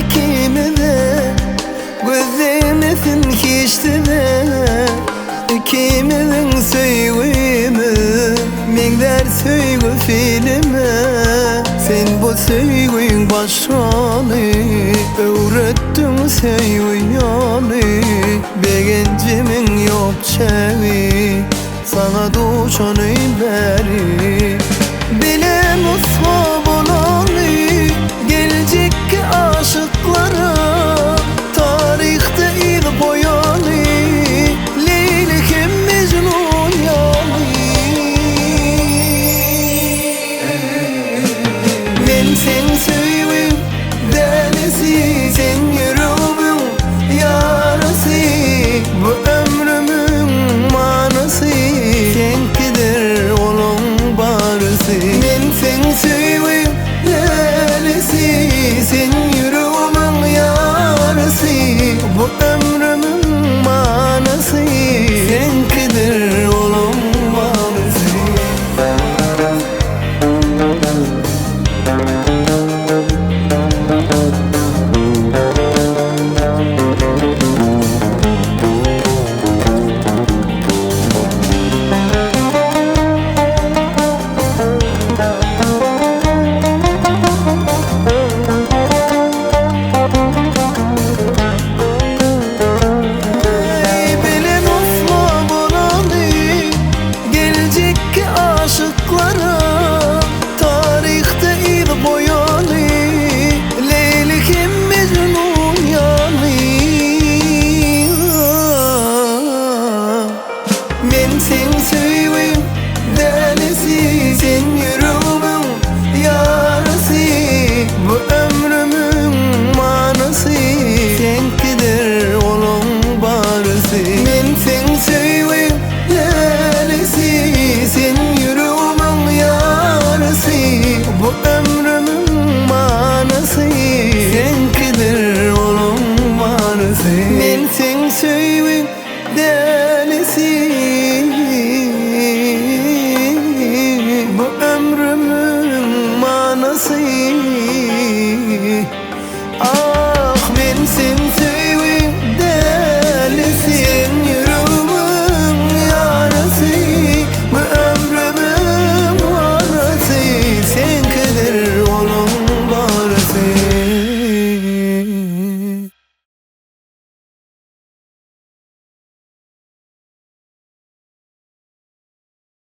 ikimize Göz degmesin hiç size Ikimiziň söýgimiz Meňzär söýgi filime Sen bu söýgiň başyny Öwretdiň söýgi ýoly Begenjimiň ýok çägi Saňa duşany bäri Bile nusga bolaly Geljekki aşyklara Taryhda yz goýaly Leýli hem Mejnun ýaly Men seň söýgiň dälisi Sen ýüregimiň ýarasy Bu ömrümiň manysy Seňkidir olaň barysy Men seň söýgiň dälisi Sen ýüregimiň ýarasy Bu ömrümiň manysy Seňkidir olaň barysy. Eý, bile nusga bolaly, Geljekki aşyklara Taryhda yz goýaly, Leýli hem Mejnun ýaly. Men seň söýgiň dälisi, Sen ýüregimiň ýarasy, Bu ömrümiň manysy, Seňkidir olaň barysy. Men seň söýgiň dälisi, Sen ýüregimiň ýarasy, Bu ömrümiň manysy, Seňkidir olaň barysy. Men seň söýgiň dälisi, Bu ömrümiň manysy.